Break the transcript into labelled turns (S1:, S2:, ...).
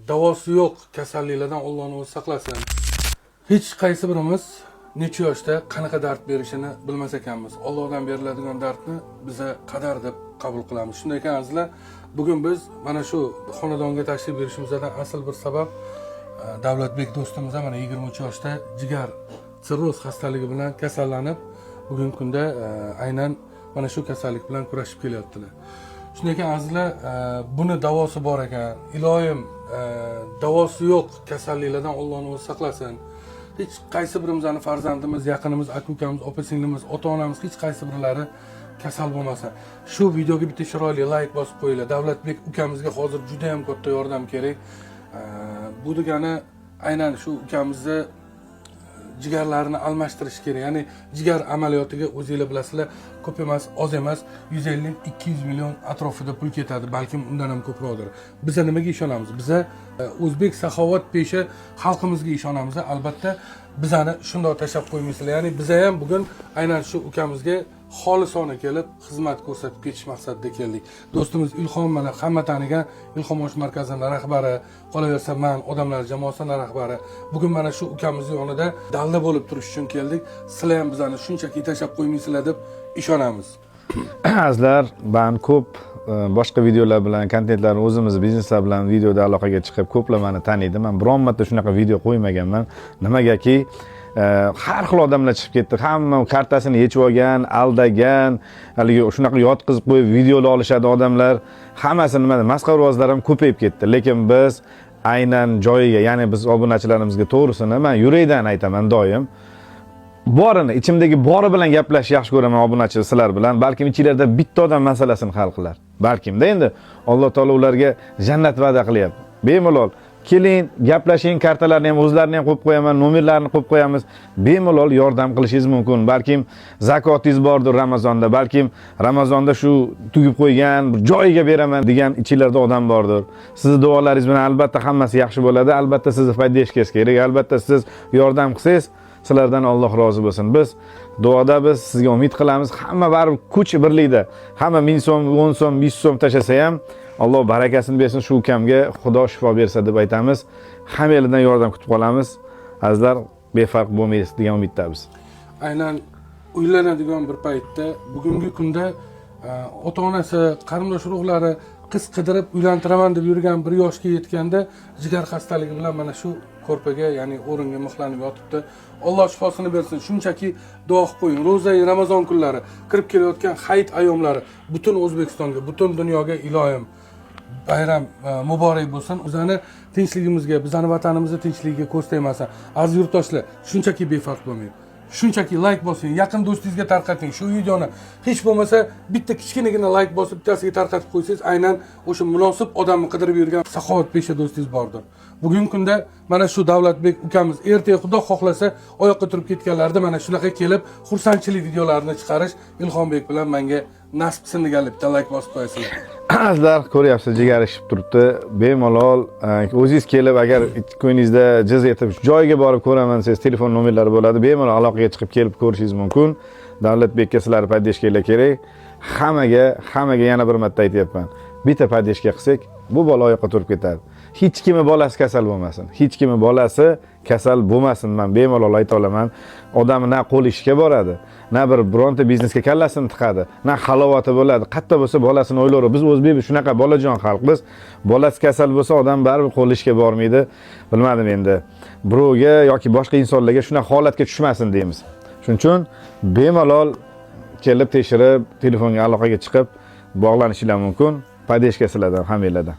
S1: Davosi yo'q kasalliklardan Allohni o'zi saqlasin. Hech qaysi birimiz necha yoshda qanaqa dard berishini bilmas ekanmiz. Allohdan beriladigan dardni biza qadar deb qabul qilamiz. Shunday ekan, azizlar, bugun biz mana shu xonadonga tashrif buyurishimizdan asl bir sabab Davlatbek do'stimiz ham mana 23 yoshda jigar sirroz xastaligi bilan kasallanib, bugungi kunda aynan mana shu kasallik bilan kurashib kelyaptilar. Shunday ekan, azizlar, buni davosi bor ekan. Iloyim, davosi yo'q kasalliklardan Allohni o'zi saqlasin. Hech qaysi birimizni farzandimiz, yaqinimiz, aka ukamiz, opa singlimiz, ota onamiz, hech qaysi birlari kasal bo'lmasin. Shu videoga bitta chiroyli layk bosib qo'yinglar. Davlatbek ukamizga hozir juda ham katta yordam kerak. Bu degani aynan shu ukamizni jigarlarini almashtirish kerak, ya'ni jigar amaliyotiga, o'zinglar bilasizlar, ko'p emas, oz emas, 150-200 million atrofida pul ketadi, balkim undan ham ko'proqdir. Biza nimaga ishonamiz? Biza o'zbek saxovatpesha xalqimizga ishonamiz. Albatta, bizani shundoq tashlab qo'ymaysizlar. Ya'ni biza ham bugun aynan shu ukamizga xolisona kelib, xizmat ko'rsatib ketish maqsadida keldik. Do'stimiz Ilhom, mana hamma tanigan Ilhom osh markazini rahbari, qolaversa man odamlar jamoasini rahbari, bugun mana shu ukamizni yonida dalda bo'lib turish uchun keldik. Sizlar ham bizani shunchaki tashlab qo'ymaysizlar deb ishonamiz.
S2: Azizlar, man ko'p boshqa videolar bilan, kontentlar, o'zimizni bizneslar bilan videoda aloqaga chiqib, ko'plar mani taniydi. Man biron marta shunaqa video qo'ymaganman. Nimagaki, har xil odamlar chiqib ketdi, hamma kartasini yechib olgan, aldagan, haligi shunaqa yotqizib qo'yib videolar olishadi odamlar. Hammasi nima, masxarabozlar ham ko'payib ketdi. Lekin biz aynan joyiga, ya'ni biz obunachilarimizga to'g'risini man yurakdan aytaman, doim borini, ichimdagi bori bilan gaplashishni yaxshi ko'raman obunachi sizlar bilan. Balkim ichinglarda bitta odam masalasini hal qilar, balkimda. Endi Alloh taolo ularga jannat va'da qilyapti. Bemalol keling, gaplashing, kartalarni ham, o'zlarini ham qo'yib qo'yaman, nomerlarini qo'yib qo'yamiz. Bemalol yordam qilishingiz mumkin. Balkim zakotingiz bordir Ramazonda, balkim Ramazonda shu tugib qo'ygan, bir joyiga beraman degan ichinglarda odam bordir. Sizni duolaringiz bilan albatta hammasi yaxshi bo'ladi. Albatta sizni поддержка ngiz kerak. Albatta siz yordam qilsangiz, sizlardan Alloh rozi bo'lsin. Biz duoda, biz sizga umid qilamiz. Hamma baribir kuch birlikda. Hamma 1000 so'm, 10 so'm, 100 so'm tashlasa ham, Alloh barakasini bersin, shu ukamga Xudo shifo bersa deb aytamiz. Hammanglardan yordam kutib qolamiz. Azizlar, befarq bo'lmaysiz degan umiddamiz.
S1: Aynan uylanadigan bir paytda, bugungi kunda ota onasi, qarindosh urug'lari qiz qidirib uylantiraman deb yurgan bir yoshga yetganda jigar xastaligi bilan mana shu ko'rpaga, ya'ni o'ringa mixlanib yotibdi. Alloh shifosini bersin. Shunchaki duo qilib qo'ying. Ro'zai Ramazon kunlari, kirib kelayotgan hayit ayyomlari, butun O'zbekistonga, butun dunyoga iloyim bayram muborak bo'lsin. Bizani tinchligimizga, bizani vatanimizni tinchligiga ko'z tegmasin. Aziz yurtdoshlar, shunchaki befarq bo'lmang, shunchaki layk bosing, yaqin do'stingizga tarqating shu videoni. Hech bo'lmasa bitta kichkinagina layk bosib, bittasiga tarqatib qo'ysangiz, aynan o'sha munosib odamni qidirib yurgan saxovatpesha do'stingiz bordir. Bugungi kunda mana shu Davlatbek ukamiz ertaga, Xudo xohlasa, oyoqqa turib ketganlarida mana shunaqa kelib xursandchilik videolarini chiqarish Ilhombek bilan manga nasib qilsin deganlar bitta layk bosib qo'yasizlar.
S2: Azizlar, ko'ryapsiz, jigari shishib turibdi. Bemalol o'zingiz kelib, agar ko'nglingizda jiz etib joyiga borib ko'raman desangiz, telefon nomerlari bo'ladi, bemalol aloqaga chiqib, kelib ko'rishingiz mumkin. Davlatbekka sizlarni поддержка nglar kerak. Hammaga, hammaga yana bir marta aytyapman, bitta поддержка qilsak, bu bola oyoqqa turib ketadi. Hech kimni bolasi kasal bo'lmasin, hech kimni bolasi kasal bo'lmasin. Man bemalol ayta olaman, odamni na qo'li ishga boradi, na bir bironta biznesga kallasini tiqadi, na halovati bo'ladi. Qayerda bo'lsa, bolasini o'ylayveradi. Biz o'zbekmiz, shunaqa bolajon xalqmiz. Bolasi kasal bo'lsa, odam baribir qo'li ishga bormaydi. Bilmadim endi, birovga yoki boshqa insonlarga shunaqa holatga tushmasin deymiz. Shuning uchun bemalol kelib, tekshirib, telefonga aloqaga chiqib, bog'lanishinglar mumkin. Поддержка sizlardan, hammanglardan.